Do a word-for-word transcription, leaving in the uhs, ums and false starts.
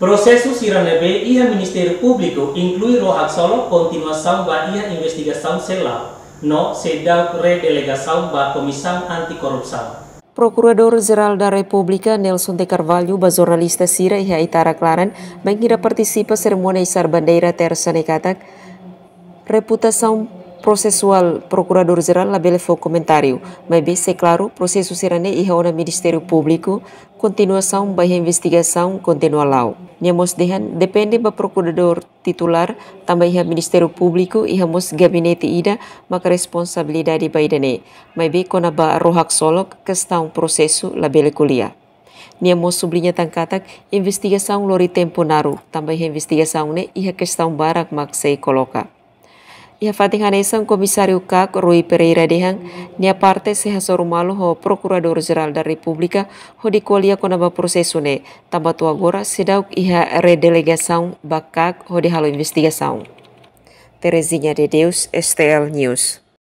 Prosesu sira ne'ebé iha Ministériu Públiku inklui ró haksolok kontinuasaun ba iha investigasaun sei la'o, no seidauk redelegasaun ba Komisaun Anti Korrupsaun. Prokuradór Jerál da Repúblika Nelson de Carvalho ba jornalista sira iha Aitarak laran, bainhira partisipa serimónia isar bandeira Tersa ne'e katak, reputasaun prosesuál Prokuradór Jerál labele fó komentáriu, maibé sei klaru prosesu sira-ne'e iha ona Ministériu Públiku, kontinuasaun ba iha investigasaun kontinua la'o. Nia mós dehan depende ba Prokuradór titulár, tanba iha Ministériu Públiku iha mós gabinete ida maka responsabilidade ba ida-ne'e, maibé kona-ba ró haksolok kestaun prosesu labele ko'alia. Nia mós subliña tan katak investigasaun lori tempu naruk, tanba iha investigasaun ne'e iha kestaun barak mak sei koloka. Iha fatin hanesan, Komisáriu KAK Rui Pereira dehan nia parte sei hasoru malu ho Prokuradór Jerál da Repúblika hodi ko'alia kona-ba prosesu ne'e, tanba to'o agora seidauk iha redelegasaun ba KAK hodi halo investigasaun. Terezinha de Deus, S T L News.